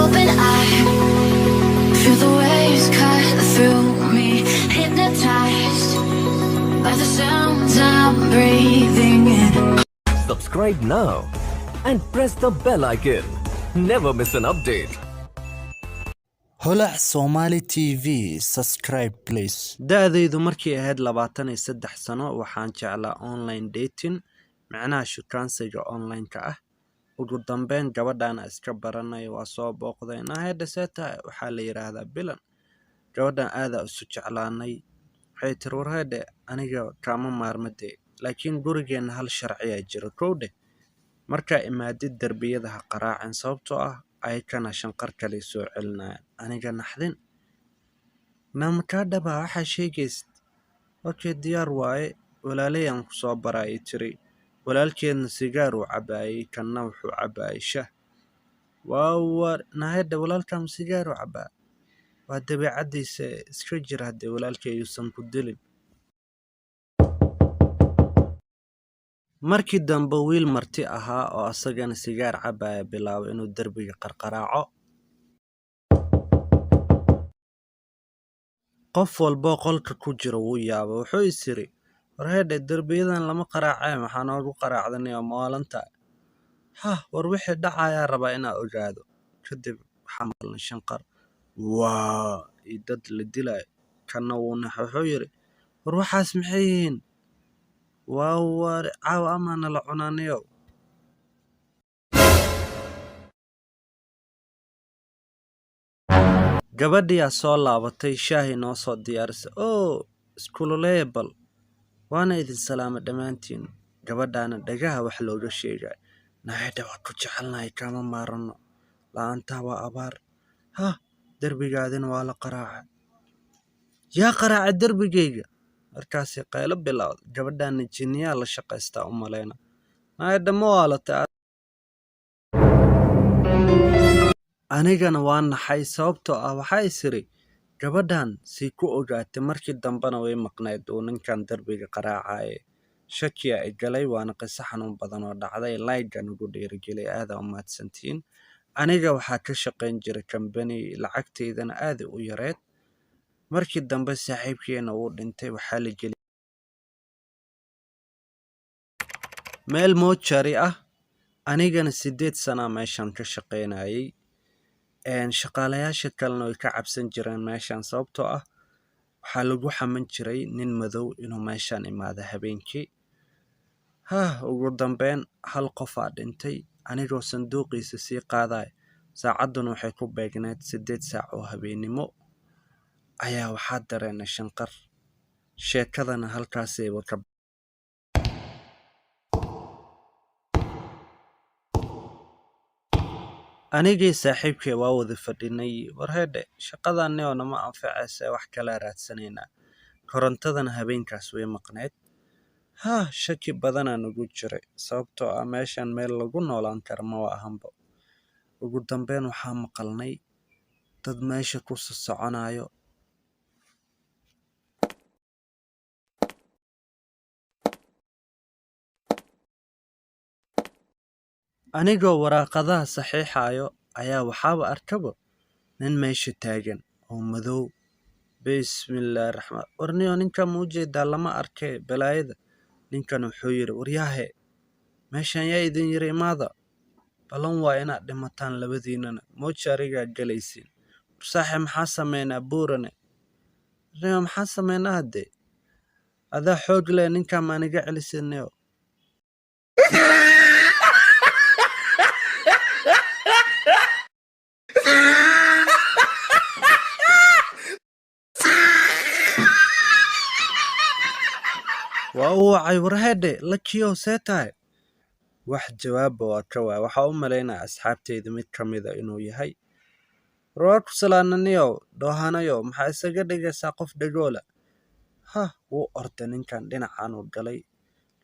Open eye, feel the waves cut through me. Hypnotized by the sounds I'm breathing in. Subscribe now and press the bell icon. Never miss an update. Holac Somali TV, subscribe please. Da'daydu markay ahayd 23 sano, waxaan jeclaa online dating, micnaha shukaansiga online-ka ah. Ugu dambeyn gabadhaan iska baranay, waa soo booqday. Nahedha, see tahay? Waxaa la yiraahdaa Bilan. Gabadhan aadaa isu jeclaanay. Waxay tiri, "War heedhe, aniga kaama maarmade, laakiin gurigeenna hal sharciyaa jiro. Kow dheh, markaa imaadid derbiyada ha qaraacin, sababtoo ah ayakana shanqar kale soo celinayaan." Aniga naxdin naamakaa dhaba waxaa sheegaysid. "Okay, diyaar waaye, walaalay aan ku soo barayay," tiri. Walaalkeedna sigaar uu cabaayay, kanna wuxuu cabaayay shah. Waa war nahedha, walaalkaama sigaar uu cabaa? Waa dabeecaddiisa, iska jir haddee walaalkay yuusan ku dilin. Markii dambe wiil marti ahaa oo asagana sigaar cabaya bilaabay inuu derbiga qarqaraaco. Qof walboo qolka ku jira wuu yaabay. Wuxuu is yiri, "War heedhe, derbiyadan lama qaraacee, maxaa noogu qaraacdanay oo maalinta?" Hah, war wixii dhacayaa rabaa inaa ogaado. Kadib waxaa maqalnay shanqar waa iyo dad la dilayo. Kanna wuu naxay, wuxuu yiri, "War waxaas maxay yihiin? Waa war caawa amaa nala cunaaniyow." Gabadhiyaa soo laabatay, shaahi noo soo diyaarisay. Oo iskululeeya bal. Waana idin salaamay dhammaantiin. Gabadhaana dhagaha wax looga sheegay. "Nahedha, waa ku jecelnahay, kaama maarano. La'aantaa waa abaar. Hah, derbigaadina waa la qaraacay." "Yaa qaraacay derbigayga?" Markaasay qaylo bilowday. Gabadhaana jinniyaa la shaqaystaa u malayna. Nahedha, ma waalatay? Anigana waa naxay, sababtoo ah waxaa is iri, gabadhan sii ku ogaatay? Markii dambena way maqnayd uu ninkan derbiga qaraacaye. Shakiya i galay. Waana qiso xanuun badan oo dhacday. Like-ga nagu dhiirigeliyay, aadaa u mahadsantihiin. Aniga waxaa ka shaqayn jiray kambani, lacagtaydana aaday u yareed. Markii dambe saaxiibkeena wuu dhintay, waxaa la geliyay meel mochari ah. Anigana 8 sanaa meeshan ka shaqaynayay. Shaqaalayaasha kalena way ka cabsan jireen meeshan, sababtoo ah waxaa lagu xaman jiray nin madow inuu meeshan imaado habeenkii. Hah, ugu dambeyn hal qof aa dhintay anigoo sanduuqiisa sii qaadaya. Saacadduna waxay ku beegneed 8 saac oo habeennimo ayaa waxaa dareennay shanqar. Sheekadana halkaasayba ka. Anigii saaxiibkay waa wada fadhinay. "War heedhe, shaqadan oo nama anfacaysa, wax kalaa raadsanaynaa." Korontadana habeenkaas way maqneyd. Hah, shaki badanaa nagu jiray, sababtoo ah meeshan meel lagu noolaan karo ma ahanba. Ugu dambeyn waxaa maqalnay dad meesha ku soconayo. Anigoo waraaqadaha saxiixayo ayaa waxaaba arkaba nin meesha taagan oo madow. Bismillaahi raxmaan. "Warniyo, ninkan ma ujeedaa? Lama arkay balaayada." Ninkan wuxuu yiri, "Waryaahe, meeshan yaa idin yiri imaada? Ballan waa inaad dhimataan labadiinana, mocharigaa galaysiin." "War saaxiib, maxaa sameynaa buurane? Warniyo, maxaa sameynaa haddee? Adaa xoog leh, ninkan maa naga celisanayo?" Waa u wacay, "Warhedhe, lakiyow, see tahay?" Wax jawaabba waa ka waay. Waxaa u malaynaya asxaabteyda mid ka mida inuu yahay. "War waa ku salaananiyow, dhoohanayow, maxaa isaga dhigaysaa qof dhagoola?" Hah, wuu orday ninkan, dhinacan uu galay.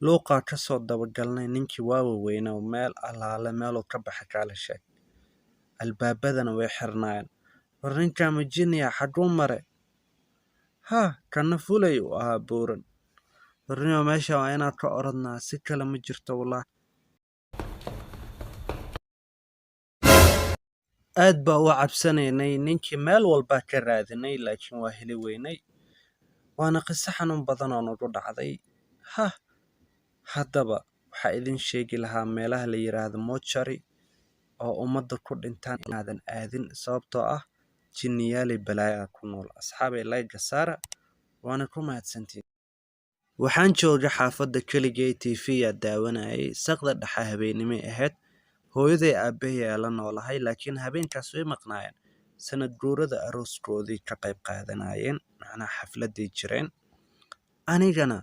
Luuqaa ka soo dabagalnay ninkii, waa waweynaa, meel allaale meeluu ka baxay kaala sheeg. Albaabadana way xirnaayeen. War ninkan ma jinniya? Xaguu maray? Hah, kana fulay uu ahaa buuran. "Warniyo, meesha waa inaad ka orodnaa, si kale ma jirto wallaahi." Aad baa u cabsanaynay, ninkii meel walba ka raadinay, laakiin waa heli weynay. Waana qiso xanuun badan oo nagu dhacday. Hah, haddaba waxaa idin sheegi lahaa meelaha la yiraahdo mortuary oo ummadda ku dhintaan inaadan aadin, sababtoo ah jinniyaali balaayaa ku nool. Asxaabay, like saara, waana ku mahadsantiin. Waxaan jooga xaafadda keligay, TV yaa daawanayay. Saqda dhexe habeennimay ahayd. Hooyaday, aabbahay ayaa la noolahay, laakiin habeenkaas way maqnaayeen. Sanad guurada arooskoodii ka qayb qaadanayeen, macnaha xafladay jireen. Anigana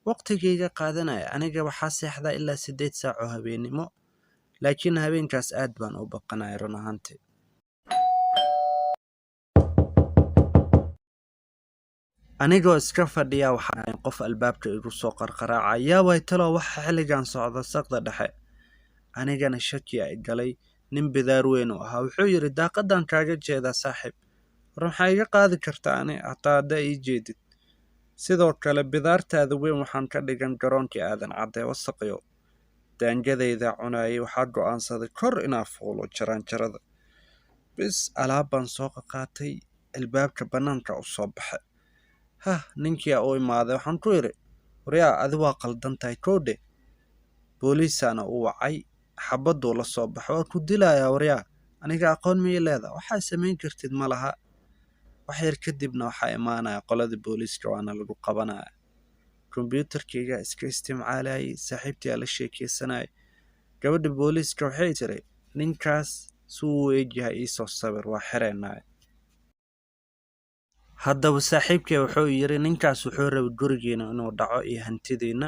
waqtigayga qaadanaya. Aniga waxaa seexdaa ilaa 8 saac oo habeennimo, laakiin habeenkaas aad baan u baqanaya run ahaantii. Anigoo iska fadhiya waxaa qof albaabka igu soo qarqaraaca. Yaa way talo, waxa xilligan socda saqda dhexe? Anigana shaki ay galay. Nin bidaar weyn u ahaa. Wuxuu yidhi, "Daaqadan kaaga jeedaa, saaxiib. War maxaa iga qaadi kartaa ani hataa haddaa ii jeedid? Sidoo kale bidaartaada weyn waxaan ka dhigan garoonkii Aadan Cadde, wasaqyo." Daangadayda cunayay. Waxaa go'aansaday kor inaa fuulo jaraanjarada. Bis, alaab baan soo qaqaatay, albaabka bannaanka u soo baxay. Hah, ninkii u imaaday. Waxaan ku idhi, "Waryaa, adi waa qaldan tahay koodhe." Booliisaana u wacay. Xabaduu la soo baxay. "Waa ku dilayaa. Waryaa, aniga aqoon miyay leedahay? Waxaa samayn kartid ma laha." Wax yar kadibna waxaa imaanaya qoladii booliiska, waana lagu qabanaya. Kombiyuutarkayga iska isticmaalayay, saaxiibtii la sheekeysanayay. Gabadha booliiska waxay tiri, "Ninkaas suu u egyahay iisoo sawir, waa xireynaya." Haddaba saaxiibkay wuxuu yidhi, "Ninkaas wuxuu rabay gurigiina inuu dhaco iyo hantidiina.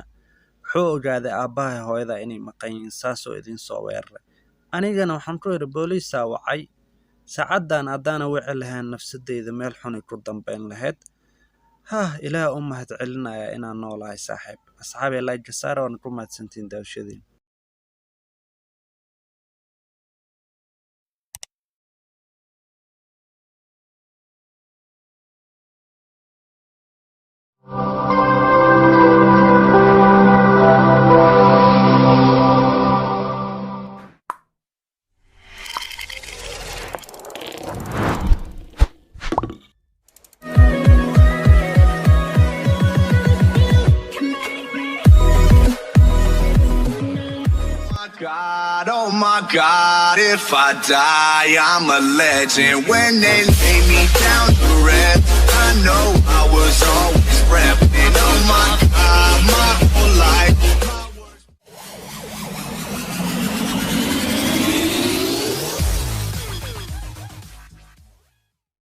Wuxuu ogaaday aabbahay, hooyada inay maqan yihiin, saasoo idin soo weeraray." Anigana waxaan ku idhi, "Booliisaa wacay. Saacaddan haddaana wici lahayn, nafsadeyda meel xunay ku dambayn lahayd." Hah, Ilaah u mahad celinaya inaan noolahay, saaxiib. Asxaabay, like saara, waana ku mahadsantiin daawashadiin. God, oh my God, if I die, I'm a legend. When they lay me down to rest, I know I was always repping. Oh my God, my